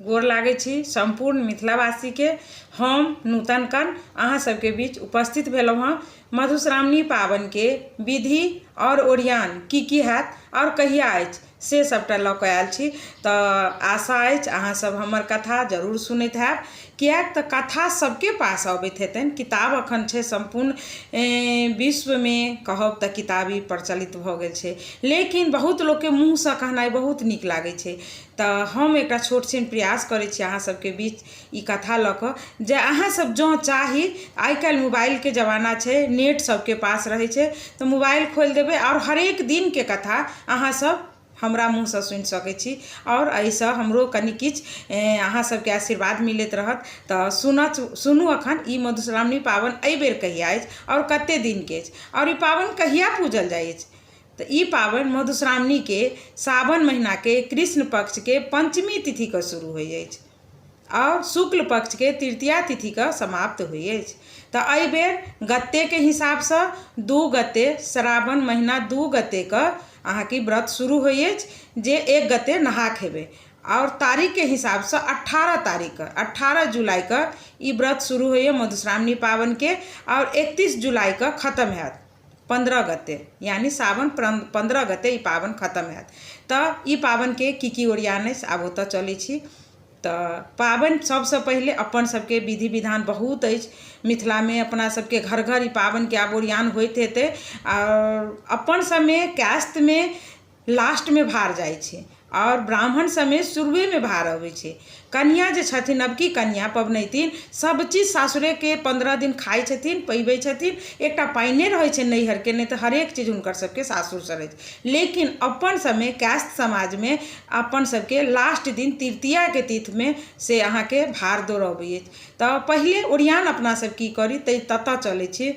गोर लागै छी सम्पूर्ण मिथिलावासीके। हम नूतन कन अहाँ सबके बीच उपस्थित भेलहुँ हँ। मधुश्रावणी पाबनिके विधि आओर ओरियान की की हैत आओर कहिया अछि से सबटा लऽ कऽ आयल छी। तऽ आशा अछि अहाँ सब हमर कथा जरूर सुनैत हैब, किएक तऽ कथा सबके पास अबैत हेतनि। किताब अखन छै सम्पूर्ण विश्वमे, कहब तऽ किताबी प्रचलित भऽ गेल छै, लेकिन बहुत लोकके मुँहसँ कहनाइ बहुत नीक लागै छै। तऽ हम एकटा छोट छिन प्रयास करै छी अहाँ सबके बीच ई कथा लऽ कऽ जे अहाँ सब जँ चाही, आइ काल्हि मोबाइलके जमाना छै, नेट सबके पास रहै छै, तऽ मोबाइल खोलि देबै आओर हरेक दिनके कथा अहाँ सब हमरा मुँहसँ सुनि सकै छी आओर एहिसँ हमरो कनि किछु अहाँ सबके आशीर्वाद मिलैत रहत। तऽ सुनू अखन ई मधुश्रावणी पाबनि एहिबेर कहिया अछि आओर कते दिनके अछि आओर ई पाबनि कहिया पूजल जाइ अछि। तऽ ई पाबनि मधुश्रावणीके सावन महिनाके कृष्ण पक्षके पञ्चमी तिथिके शुरू होइ अछि आओर शुक्ल पक्षके तृतीया तिथिके समाप्त होइ अछि। तऽ एहिबेर गत्तेके हिसाबसँ 2 गते श्रावण महिना 2 गतेके अहाँके व्रत शुरू होइ अछि, जे 1 गते नहा खेबै, आओर तारीखके हिसाबसँ 18 तारीखके 18 जुलाइके ई व्रत शुरू होइए मधुश्रावणी पाबनिके, आओर 31 जुलाइके खतम हैत 15 गते, यानि सावन 15 गते ई पाबनि खतम हैत। तऽ ई पाबनिके की की ओरियान अछि, आब ओतऽ चलै छी। तऽ पाबनि सबसँ पहिले अपन सबके विधि विधान बहुत अछि मिथिलामे, अपना सबके घर घर ई पाबनिके आब ओरियान होइत हेतै। आओर अपन सबमे कास्तमे लास्टमे भार जाइ छै आओर ब्राह्मण सबमे शुरुएमे भार अबै छै। कनिआँ जे छथिन, नवकी कनिआँ पबनैतिन, सब चीज सासुरेके 15 दिन खाइ छथिन, पीबै छथिन, एकटा पानिए रहै छै नैहरके, नहि तऽ हरेक चीज हुनकर सबके सासुरसँ रहै छै। लेकिन अपन सबमे कास्ट समाजमे अपन सबके लास्ट दिन तृतीयाके तिथिमे से अहाँके भार दौड़ अबै अछि। तऽ पहिले ओरियान अपना सब की करी तै ततऽ चलै छी।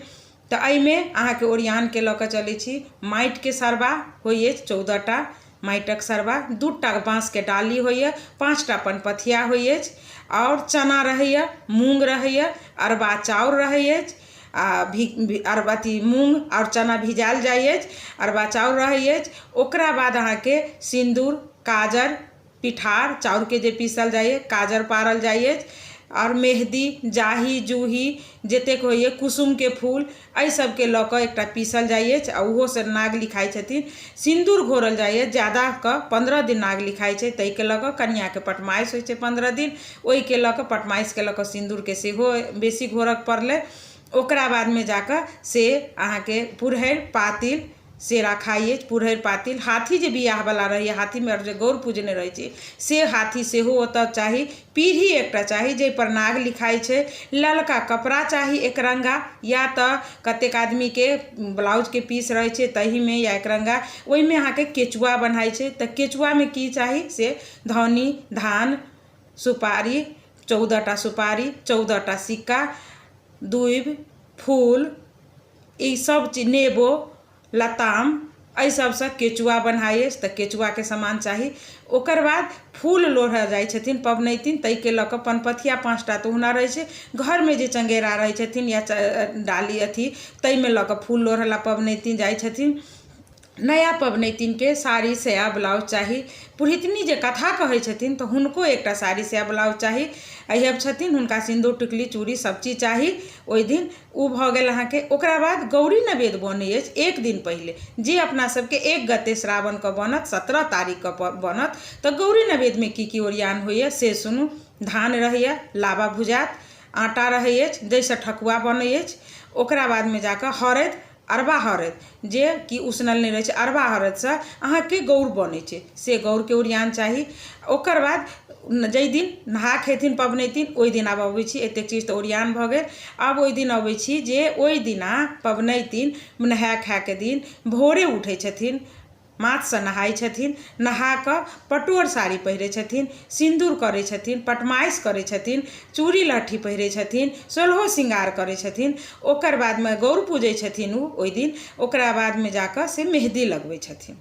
तऽ एहिमे अहाँके ओरियानके लऽ कऽ चलै छी। माटिके सरबा होइ अछि 14टा माटिक सरबा, 2टा बाँसके डाली होइए, 5टा पनपथिया होइ अछि, आओर चना रहैए, मूँग रहैए, अरबा चाउर रहै अछि, आ भी अरबा अथी मूँग आओर चना भिजायल जाइ अछि, अरबा चाउर रहै अछि। ओकरा बाद अहाँके सिन्दूर, काजर, पिठार चाउरके जे पीसल जाइए, काजर पारल जाइ अछि, आओर मेहदी, जाही जूही जतेक होइए, कुसुमके फूल, एहि सबके लऽ कऽ एकटा पीसल जाइ अछि आ ओहोसँ नाग लिखाइ छथिन। सिन्दूर घोरल जाइ अछि ज्यादाके, 15 दिन नाग लिखाइ छै, ताहिके लऽ कऽ कनिआँके पटमाइश होइ छै 15 दिन, ओहिके लऽ कऽ पटमाइशके लऽ कऽ सिन्दूरके सेहो बेसी घोरऽ पड़लै। ओकरा बादमे जाकऽ से अहाँके पुरहरि पातिल से रखाइ अछि। पुरहरि पातिल, हाथी जे बियाहवला रहैए, हाथीमे जे गौर पूजने रहै छी से हाथी सेहो ओतऽ चाही। पीढ़ी एकटा चाही जाहिपर नाग लिखाइ छै। ललका कपड़ा चाही एकरङ्गा, या तऽ कतेक आदमीके ब्लाउजके पीस रहै छै ताहिमे या एकरङ्गा, ओहिमे अहाँके केचुआ बन्हाइ छै। तऽ केचुआमे की चाही से धनी, धान, सुपारी, 14टा सुपारी, 14टा सिक्का, दूबि, फूल, ई सब चीज, नेबो, लताम, एहि सबसँ केचुआ बन्हाइ अछि। तऽ केचुआके सामान चाही। ओकर बाद फूल लोढ़ऽ जाइ छथिन पबनैतिन, ताहिके लऽ कऽ पनपथिया 5टा तऽ ओहुना रहै छै। घरमे जे चङ्गेरा रहै छथिन या डाली अथी, ताहिमे लऽ कऽ फूल लोढ़ऽ लए पबनैतिन जाइ छथिन। नया पबनैतिनके साड़ी, साया, ब्लाउज चाही। पुरहितनी जे कथा कहै छथिन तऽ हुनको एकटा साड़ी, साया, ब्लाउज चाही। अहियब छथिन, हुनका सिन्दूर, टिकुली, चूड़ी सब चीज चाही ओहि दिन। ओ भऽ गेल अहाँके। ओकरा बाद गौरी नैवेद्य बनै अछि एक दिन पहिले, जे अपना सबके 1 गते श्रावणके बनत, 17 तारीखके बनत। तऽ गौरी नैवेद्यमे की की ओरियान होइए से सुनू। धान रहैए, लाबा भुजायत, आटा रहै अछि जाहिसँ ठकुआ बनै अछि। ओकरा बादमे जाकऽ हरदि, अरबा हरदि जे कि उसनल नहि रहै छै, अरबा हरदिसँ अहाँके गौर बनै छै, से गौरके ओरियान चाही। ओकर बाद जाहि दिन नहा खेथिन पबनैतिन ओहि दिन आब अबै छी। एतेक चीज तऽ ओरियान भऽ गेल। आब ओहि दिन अबै छी जे ओहि दिना पबनैतिन नहाय खायके दिन भोरे उठै छथिन, माथसँ नहाइ छथिन, नहा कऽ पटोर साड़ी पहिरै छथिन, सिन्दूर करै छथिन, पटमाइश करै छथिन, चूड़ी लहठी पहिरै छथिन, सोलहो श्रृंगार करै छथिन। ओकर बादमे गौर पूजै छथिन ओ ओहि दिन। ओकरा बादमे जा कऽ से मेहदी लगबै छथिन,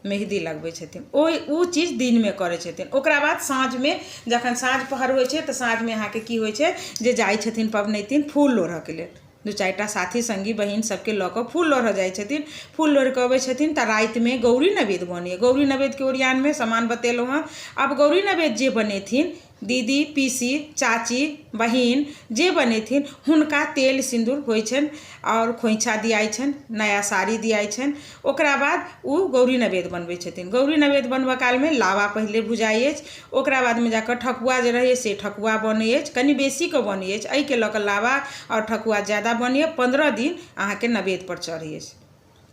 मेहदी लगबै छथिन। ओहि ओ चीज दिनमे करै छथिन। ओकरा बाद साँझमे जखन साँझ पहर होइ छै तऽ साँझमे अहाँके की होइ छै जे जाइ छथिन पबनैतिन फूल लोढ़ऽके लेल। दू चारिटा साथी सङ्गी बहिन सबके लऽ कऽ फूल लोढ़ऽ जाइ छथिन। फूल लोढ़ि कऽ अबै छथिन तऽ रातिमे गौरी नैवेद्य बनैए। गौरी नैवेद्यके ओरियानमे सामान बतेलहुँ हँ। आब गौरी नैवेद्य जे बनेथिन, दीदी, पीसी, चाची, बहिन जे बनेथिन, हुनका तेल सिन्दूर होइ छनि आओर खोइँछा दियाइ छनि, नया साड़ी दियाइ छनि। ओकरा बाद ओ गौरी नैवेद्य बनबै छथिन। गौरी नैवेद्य बनबऽ कालमे लावा पहिले भुजाइ अछि, ओकरा बादमे जाकऽ ठकुआ जे रहैए से ठकुआ बनै अछि, कनि बेसीके बनै अछि। एहिके लऽ कऽ लावा आओर ठकुआ ज्यादा बनैए। 15 दिन अहाँके नैवेद्यपर चढ़ै अछि,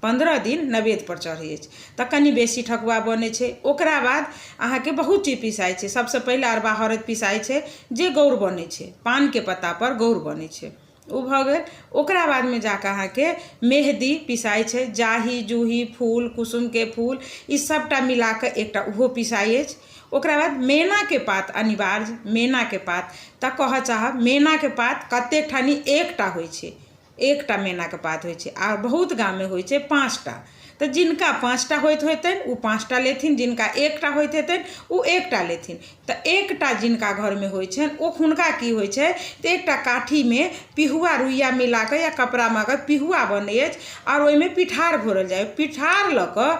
15 दिन नैवेद्यपर चढ़ै अछि, तऽ कनि बेसी ठकुआ बनै छै। ओकरा बाद अहाँके बहुत चीज पिसाइ छै। सबसँ पहिले अरबा हरदि पिसाइ छै, जे गौर बनै छै, पानके पत्तापर गौर बनै छै, ओ भऽ गेल। ओकरा बादमे जाकऽ अहाँके मेहदी पिसाइ छै, जाही जूही फूल, कुसुमके फूल, ई सबटा मिलाकऽ एकटा ओहो पिसाइ अछि। ओकरा बाद मैनाके पात अनिवार्य। मैनाके पात तऽ कहऽ चाहब, मैनाके पात कतेक ठानी एकटा होइ छै, एकटा मैनाके पात होइ छै, आ बहुत गाममे होइ छै 5टा। तऽ जिनका 5टा होइत हेतनि ओ 5टा लेथिन, जिनका एकटा होइत हेतनि ओ एकटा लेथिन। तऽ एकटा जिनका घरमे होइ छनि ओ हुनका की होइ छै तऽ एकटा काठीमे पिहुआ रुइया मिला कऽ या कपड़ामे अगर पिहुआ बनै अछि आओर ओहिमे पिठार घोरल जाइ, पिठार लऽ कऽ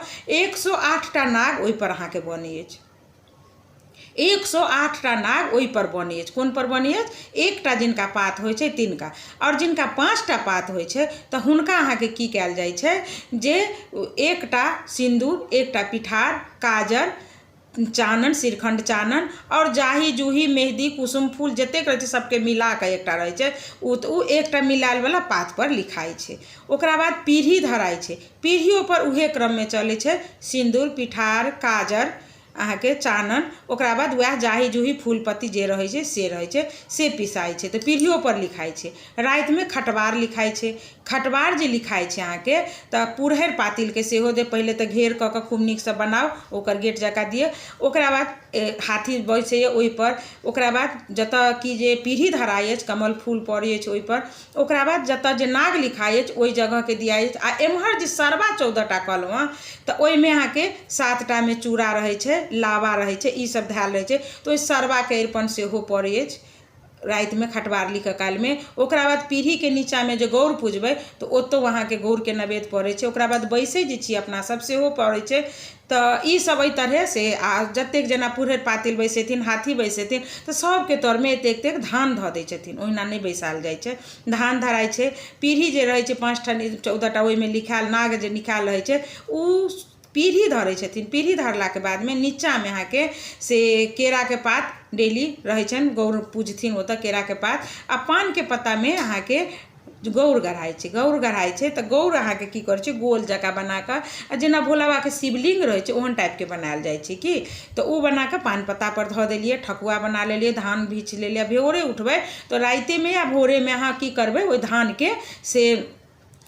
108टा नाग ओहिपर अहाँके बनै अछि। 108टा नाग ओहिपर बनै अछि। कोनपर बनै अछि? एकटा जिनका पात होइ छै तिनका। आओर जिनका 5टा पात होइ छै तऽ हुनका अहाँके की कयल जाइ छै जे एकटा सिन्दूर, एकटा पिठार, काजर, चानन, श्रीखण्ड चानन आओर जाही जूही मेहदी कुसुम फूल जतेक रहै छै सबके मिला कऽ एकटा रहै छै ओ, तऽ ओ एकटा मिलायल पातपर लिखाइ छै। ओकरा बाद पीढ़ी धराइ छै। पीढ़ियोपर उहे क्रममे चलै छै, सिन्दूर, पिठार, काजर, अहाँके चानन, ओकरा बाद वएह जाही जूही फूल पत्ती जे रहै छै से रहै छै, से पिसाइ छै, तऽ पीढ़ियोपर लिखाइ छै। रातिमे खटबार लिखाइ छै। खटबार जे लिखाइ छै अहाँके तऽ पुरहरि पातिलके सेहो दे पहिले तऽ घेर कऽ कऽ खूब नीकसँ बनाउ, ओकर गेट जकाँ दियौ। ओकरा बाद हाथी बैसैए ओहिपर। ओकरा बाद जतऽ कि जे पीढ़ी धराइ अछि, कमल फूल पड़ै अछि ओहिपर। ओकरा बाद जतऽ जे नाग लिखाइ अछि ओहि जगहके दियाइ अछि। आ एम्हर जे सरबा 14टा कहलहुँ हँ, तऽ ओहिमे अहाँके 7टामे चूड़ा रहै छै, लावा रहै छै, ई सब धयल रहै छै, तऽ ओहि सरबाके अरिपन सेहो पड़ै अछि रातिमे खटबार लिखऽ कालमे। ओकरा बाद पीढ़ीके नीचाँमे जे गौर पुजबै तऽ ओतौ अहाँके गौरके नैवेद्य पड़ै छै। ओकरा बाद बैसै जे छी अपना सब सेहो पड़ै छै। तऽ ई सब एहि तरहे से आ जतेक जेना पुरहरि पातिल बैसेथिन, हाथी बैसेथिन, तऽ सबके तरमे एतेक एतेक धान धऽ दै छथिन, ओहिना नहि बैसायल जाइ छै, धान धराइ छै। पीढ़ी जे रहै छै 5टा 14टा, ओहिमे लिखायल नाग जे लिखायल रहै छै, ओ पीढ़ी धरै छथिन। पीढ़ी धरलाके बादमे नीचाँमे अहाँके से केराके पात डेली रहै छनि, गौर पूजथिन ओतऽ केराके पात आ पानके पत्तामे अहाँके गौर गढ़ाइ छै। गौर गढ़ाइ छै तऽ गौर अहाँके की करै छै, गोल जकाँ बना कऽ आ जेना भोला बाबाके शिवलिंग रहै छै ओहन टाइपके बनायल जाइ छै की, तऽ ओ बना कऽ पान पत्तापर धऽ देलियै, ठकुआ बना लेलियै, धान बीछ लेलियै। भोरे उठबै तऽ रातिमे या भोरेमे अहाँ की करबै, ओहि धानके से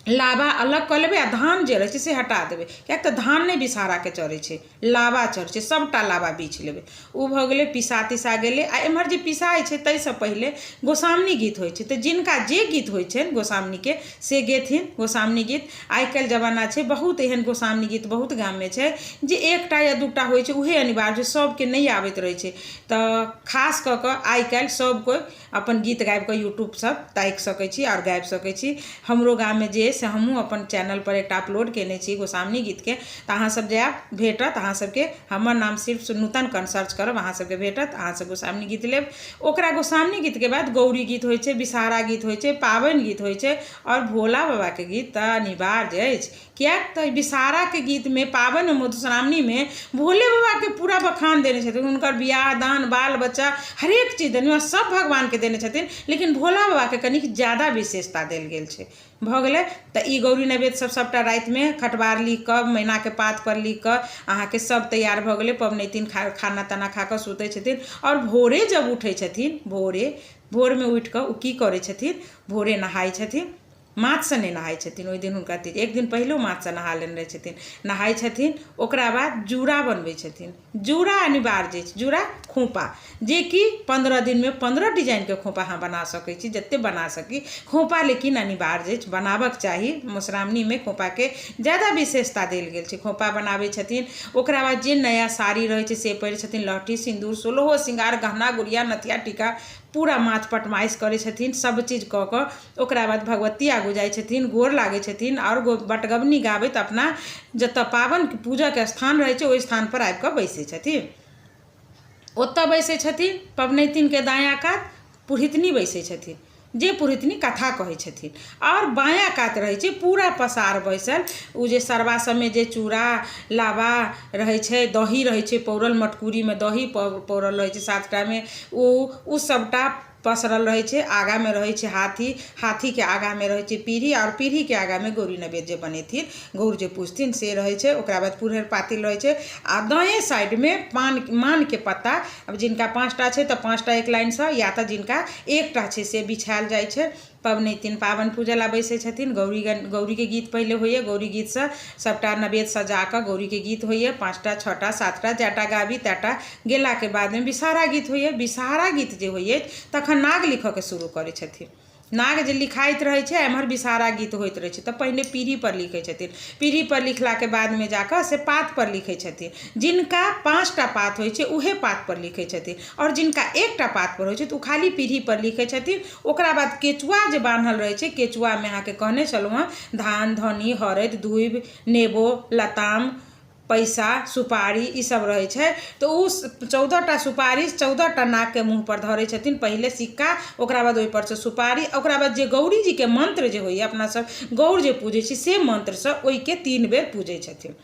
लावा अलग कऽ लेबै आ धान जे रहै छै से हटा देबै, किएक तऽ धान नहि विषहाराके चढ़ै छै, लावा चढ़ै छै, सभटा लावा बीछ लेबै। ओ भऽ गेलै, पिसा तिसा गेलै। आ एम्हर जे पिसाइ छै ताहिसँ पहिले गोसाउनी गीत होइ छै, तऽ जिनका जे गीत होइ छनि गोसाउनीके से गेथिन गोसाउनी गीत। आइ काल्हि जमाना छै, बहुत एहन गोसाउनी गीत बहुत गाममे छै जे एकटा या दूटा होइ छै, उहे अनिवार्य, सभके नहि आबैत रहै छै। तऽ खास कऽ कऽ आइ काल्हि सभ कोइ अपन गीत गाबि कऽ यूट्यूब सब ताकि सकै छी आओर गाबि सकै छी। हमरो गाममे जे से हमहूँ अपन चैनलपर एकटा अपलोड कयने छी गोसाउनी गीतके, तऽ अहाँ सब जायब, भेटत अहाँ सबके। हमर नाम सिर्फ नूतन कन सर्च करब, अहाँ सबके भेटत, अहाँ सब गोसाउनी गीत लेब। ओकरा गोसाउनी गीतके बाद गौरी गीत होइ छै, विषहारा गीत होइ छै, पाबनि गीत होइ छै आओर भोला बाबाके गीत तऽ अनिवार्य अछि, किएक तऽ विषहाराके गीतमे, पाबनि मधुश्रावणीमे भोले बाबाके पूरा बखान देने छथिन। हुनकर बियाह दान, बाल बच्चा, हरेक चीज देने, सब भगवानके देने छथिन, लेकिन भोला बाबाके कनिक ज्यादा विशेषता देल गेल छै। भऽ गेलै तऽ ई गौरी नैवेद्य सब सभटा रातिमे खटबार लिख कऽ, मैनाके पातपर लिख कऽ अहाँके सब तैयार भऽ गेलै। पबनैतिन खाना ताना खा कऽ सुतै छथिन आओर भोरे जब उठै छथिन, भोरे भोरमे उठि कऽ ओ की करै छथिन, भोरे नहाइ छथिन, माथसँ नहि नहाइ छथिन ओहि दिन, हुनका एक दिन पहिलो माथसँ नहा लेने रहै छथिन। नहाइ छथिन, ओकरा बाद जूड़ा बनबै छथिन। जूड़ा अनिवार्य अछि, जूड़ा खोपा, जेकि 15 दिनमे 15 डिजाइनके खोपा अहाँ बना सकै छी, जतेक बना सकी खोपा, लेकिन अनिवार्य अछि, बनाबक चाही। मधुश्रावणीमे खोपाके ज्यादा विशेषता देल गेल छै। खोपा बनाबै छथिन, ओकरा बाद जे नया साड़ी रहै छै से पहिरै छथिन, लहठी, सिन्दूर, सोलहो श्रृंगार, गहना गुड़िया, नथिया, टीका पूरा माथ पटमाइश करै छथिन, सब चीज कऽ कऽ ओकरा बाद भगवती आगू जाइ छथिन, गोर लागै छथिन आओर बटगबनी गाबैत अपना जतऽ पाबनि पूजाके स्थान रहै छै ओहि स्थानपर आबि कऽ बैसै छथिन। ओतऽ बैसै छथिन पबनैतिनके दायाँ कात पुरहितनी बैसै छथिन, जे पुरहितनी कथा कहै छथिन, आओर बायाँ कात रहै छै पूरा पसार बैसल, ओ जे सरबा सबमे जे चूड़ा लाबा रहै छै, दही रहै छै पौरल, मटकुरीमे दही पौरल रहै छै 7टामे, ओ सबटा पसरल रहै छै। आगाँमे रहै छै हाथी, हाथीके आगाँमे रहै छै पीढ़ी, आओर पीढ़ीके आगाँमे गौरी नैवेद्य जे बनेथिन, गौर जे पूजथिन से रहै छै। ओकरा बाद पुरहरि पातिल रहै छै, आ दायाँ साइडमे पान मानके पत्ता, आब जिनका 5टा छै तऽ 5टा एक लाइनसँ, या तऽ जिनका 1टा छै से बिछायल जाइ छै। पबनैतिन पाबनि पूजै लए बैसै छथिन, गौरी गौरीके गीत पहिले होइए, गौरी गीतसँ सबटा नैवेद्य सजा कऽ गौरीके गीत होइए, 5टा 6टा 7टा जएटा गाबी तएटा गेलाके बादमे विषहारा गीत होइए। विषहारा गीत जे होइए तखन नाग लिखऽके शुरू करै छथिन। नाग जे लिखाइत रहै छै, एम्हर विषहारा गीत होइत रहै छै। तऽ पहिने पीढ़ीपर लिखै छथिन, पीढ़ीपर लिखलाके बादमे जाकऽ से पातपर लिखै छथिन। जिनका 5टा पात होइ छै उहे पातपर लिखै छथिन, आओर जिनका 1टा पातपर होइ छै तऽ ओ खाली पीढ़ीपर लिखै छथिन। ओकरा बाद केचुआ जे बान्हल रहै छै, केचुआमे अहाँके कहने छलहुँ हँ धान धनी हरदि दूबि नेबो लताम पैसा सुपारी ई सब रहै छै। तऽ ओ 14टा सुपारी 14टा नागके मुँहपर धरै छथिन, पहिले सिक्का, ओकरा बाद ओहिपर सँ सुपारी, ओकरा बाद जे गौरी जीके मन्त्र जे होइए, अपना सब गौर जे पूजै छी से मन्त्रसँ ओहिके 3 बेर पूजै छथिन।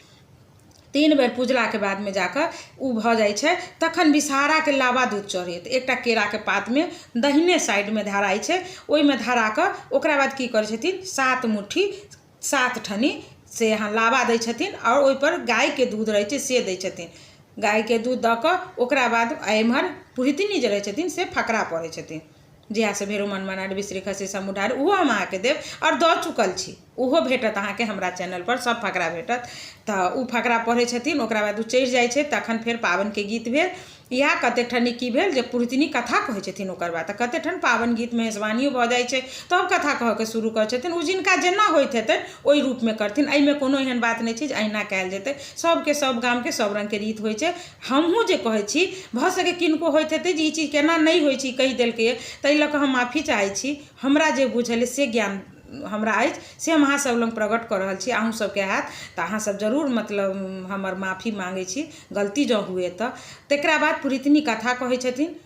3 बेर पूजलाके बादमे जाकऽ ओ भऽ जाइ छै। तखन विषहाराके लाबा दूध चढ़ैए, तऽ एकटा केराके पातमे दहिने साइडमे धराइ छै, ओहिमे धरा कऽ ओकरा बाद की करै छथिन, 7 मुट्ठी 7 ठनी से अहाँ लाबा दै छथिन, आओर ओहिपर गायके दूध रहै छै से दै छथिन। गायके दूध दऽ कऽ ओकरा बाद एम्हर पुरहितनी जे रहै छथिन से फकरा पढ़ै छथिन, जहियासँ भेरो मन मनार बिसरी खसी समुदार, ओहो हम अहाँके देब आओर दऽ चुकल छी, ओहो भेटत अहाँके हमरा चैनलपर, सब फकरा भेटत। तऽ ओ फकरा पढ़ै छथिन, ओकरा बाद ओ चढ़ि जाइ छै। तखन फेर पाबनिके गीत भेल, या कतेक ठाम की भेल जे पुरहितनी कथा कहै छथिन, ओकर बाद तऽ कतेक ठाम पाबनि गीत महेशवानियो भऽ जाइ छै, तब कथा कहऽके शुरू करै छथिन। ओ जिनका जेना होइत हेतनि ओहि रूपमे करथिन, एहिमे कोनो एहन बात नहि छै जे अहिना कयल जेतै, सबके सब गामके सब रङ्गके रीत होइ छै। हमहूँ जे कहै छी भऽ सकै किनको होइत हेतै जे ई चीज केना नहि होइ छै, कहि देलकैए, ताहि लऽ कऽ हम माफी चाहै छी। हमरा जे बुझल से ज्ञान हमरा अछि से हम अहाँ सब लग प्रकट कऽ रहल छी, अहूँ सबके हैत तऽ अहाँ सब जरूर मतलब हमर माफी माँगै छी गलती जँ हुए तऽ। तकरा बाद पुरहितनी कथा कहै छथिन,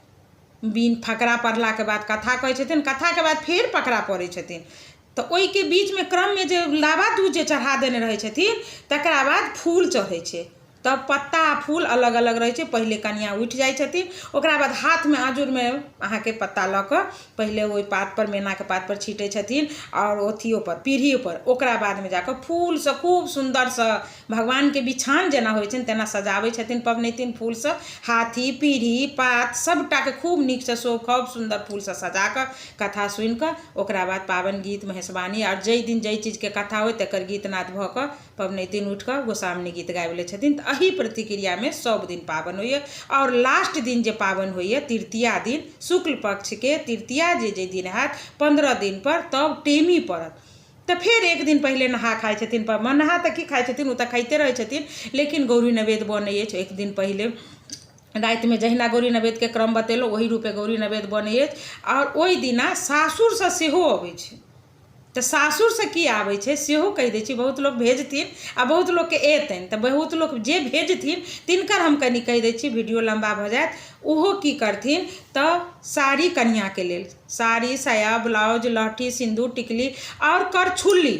बिन फकरा पढ़लाके बाद कथा कहै छथिन, कथाके बाद फेर फकरा पढ़ै छथिन। तऽ ओहिके बीचमे क्रममे जे लाबा दूध जे चढ़ा देने रहै छथिन तकरा बाद फूल चढ़ै छै। तब पत्ता आ फूल अलग अलग रहै छै। पहिले कनिआँ उठि जाइ छथिन, ओकरा बाद हाथमे आँजुरमे अहाँके पत्ता लऽ कऽ पहिले ओहि पातपर मैनाके पातपर छीटै छथिन आओर अथियोपर पीढ़ीपर, ओकरा बादमे जाकऽ फूलसँ खूब सुन्दरसँ भगवानके बिछान जेना होइ छनि तेना सजाबै छथिन पबनैतिन फूलसँ, हाथी पीढ़ी पात सबटाके खूब नीकसँ खूब सुन्दर फूलसँ सजाकऽ कथा सुनिकऽ ओकरा बाद पाबनि गीत महेशवाणी आओर जाहि दिन जाहि चीजके कथा होइ तकर गीत नाद भऽ कऽ पबनैतिन उठिकऽ गोसाउनि गीत गाबि लै छथिन। तऽ एहि प्रतिक्रियामे सब दिन पाबनि होइए। आओर लास्ट दिन जे पाबनि होइए तृतीया दिन, शुक्ल पक्षके तृतीया जे जाहि दिन हैत 15 दिनपर तब टेमी पड़त। तऽ फेर एक दिन पहिले नहा खाइ छथिन, नहा तऽ की खाइ छथिन, ओ तऽ खाइते रहै छथिन, लेकिन गौरी नैवेद्य बनै अछि एक दिन पहिले रातिमे, जहिना गौरी नैवेद्यके क्रम बतेलहुँ ओही रूपे गौरी नैवेद्य बनै अछि। आओर ओहि दिना सासुरसँ सेहो अबै छै, तऽ सासुरसँ की आबै छै सेहो कहि दै छी। बहुत लोक भेजथिन आ बहुत लोकके एतनि, तऽ बहुत लोक जे भेजथिन तिनकर हम कनि कहि दै छी, वीडियो लम्बा भऽ जायत। ओहो की करथिन तऽ साड़ी कनिआँके लेल साड़ी साया ब्लाउज लहठी सिन्दूर टिकली आओर करछुली,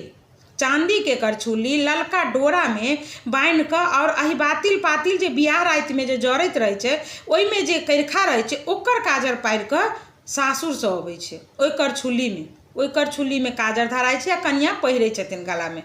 चाँदीके करछुली ललका डोरामे बान्हि कऽ आओर अहिबातिल पातिल जे बियाह रातिमे जे जरैत रहै छै ओहिमे जे करिखा रहै छै ओकर काजर पारि कऽ सासुरसँ अबै छै। ओहि करछुलीमे, ओहि करछुलीमे काजर धराइ छै आ कनिआँ पहिरै छथिन गलामे,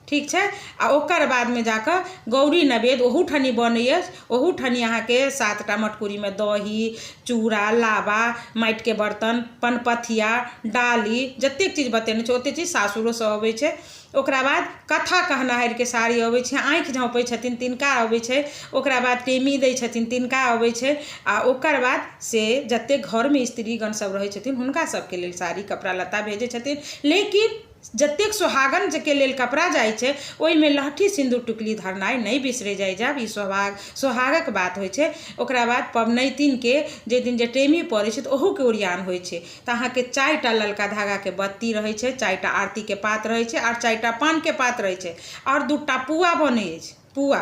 ठीक छै। आ ओकर बादमे जाकऽ गौरी नैवेद्य ओहूठनी बनै अछि, ओहूठनी अहाँके 7टा मटकुरीमे दही चूड़ा लाबा माटिके बर्तन पनपथिया डाली जतेक चीज बतेने छै ओतेक चीज सासुरोसँ अबै छै। ओकरा बाद कथा कहनाहरके साड़ी अबै छै, आँखि झँपै छथिन तिनका अबै छै, ओकरा बाद टेमी दै छथिन तिनका अबै छै, आ ओकर बाद से जतेक घरमे स्त्रीगण सब रहै छथिन हुनका सबके लेल साड़ी कपड़ा लत्ता भेजै छथिन। लेकिन जतेक सोहागन के लेल कपड़ा जाइ छै ओहिमे लहठी सिन्दूर टिकुली धरनाइ नहि बिसरै जाइ जायब, ई सोहागक बात होइ छै। ओकरा बाद पबनैतिनके जाहि दिन जे टेमी पड़ै छै तऽ ओहूके ओरियान होइ छै। तऽ अहाँके 4टा ललका धागाके बत्ती रहै छै, 4टा आरतीके पात रहै छै आओर 4टा पानके पात रहै छै आओर 2टा पुआ बनै अछि। पुआ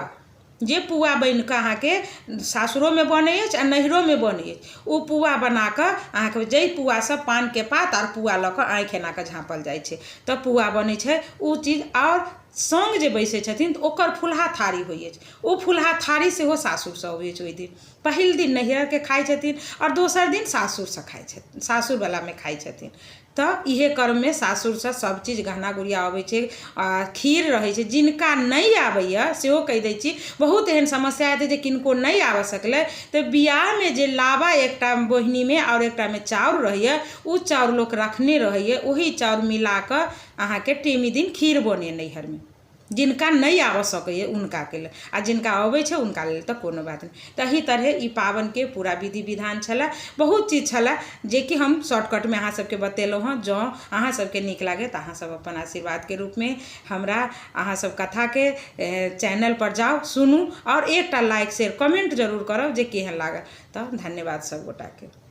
जे पुआ बनि कऽ अहाँके सासुरोमे बनै अछि आ नैहरोमे बनै अछि, ओ पुआ बना कऽ अहाँके जाहि पुआसँ पानके पात आओर पुआ लऽ कऽ आँखि एना कऽ झाँपल जाइ छै, तऽ पुआ बनै छै ओ चीज। आओर सङ्ग जे बैसै छथिन तऽ ओकर फुलहा थारी होइ अछि, ओ फुलहा थारी सेहो सासुरसँ अबै अछि। ओहि दिन पहिल दिन नैहरके खाइ छथिन आओर दोसर दिन सासुरसँ खाइ छथिन, सासुरवलामे खाइ छथिन। तऽ इहे कर्ममे सासुरसँ सभ चीज गहना गुड़िया अबै छै आ खीर रहै छै। जिनका नहि आबैए सेहो कहि दै छी, बहुत एहन समस्या हेतै जे किनको नहि आबऽ सकलै तऽ बियाहमे जे लाबा एकटा बोहिनीमे आओर एकटामे चाउर रहैए, ओ चाउर लोक रखने रहैए, ओही चाउर मिला कऽ अहाँके टेमी दिन खीर बनैए नैहरमे। जिनका नहि आबऽ सकैए हुनकाके लेल, आ जिनका अबै छै हुनका लेल तऽ कोनो बात नहि। तऽ एहि तरहे ई पाबनिके पूरा विधि विधान छलए, बहुत चीज छलए जेकि हम शॉर्टकटमे अहाँ सबके बतेलहुँ हँ। जँ अहाँ सबके नीक लागय तऽ अहाँ सब अपन आशीर्वादके रूपमे हमरा अहाँ सब कथाके चैनलपर जाउ, सुनू आओर एकटा लाइक शेयर कमेन्ट जरूर करब जे केहन लागल। तऽ धन्यवाद सब गोटाके।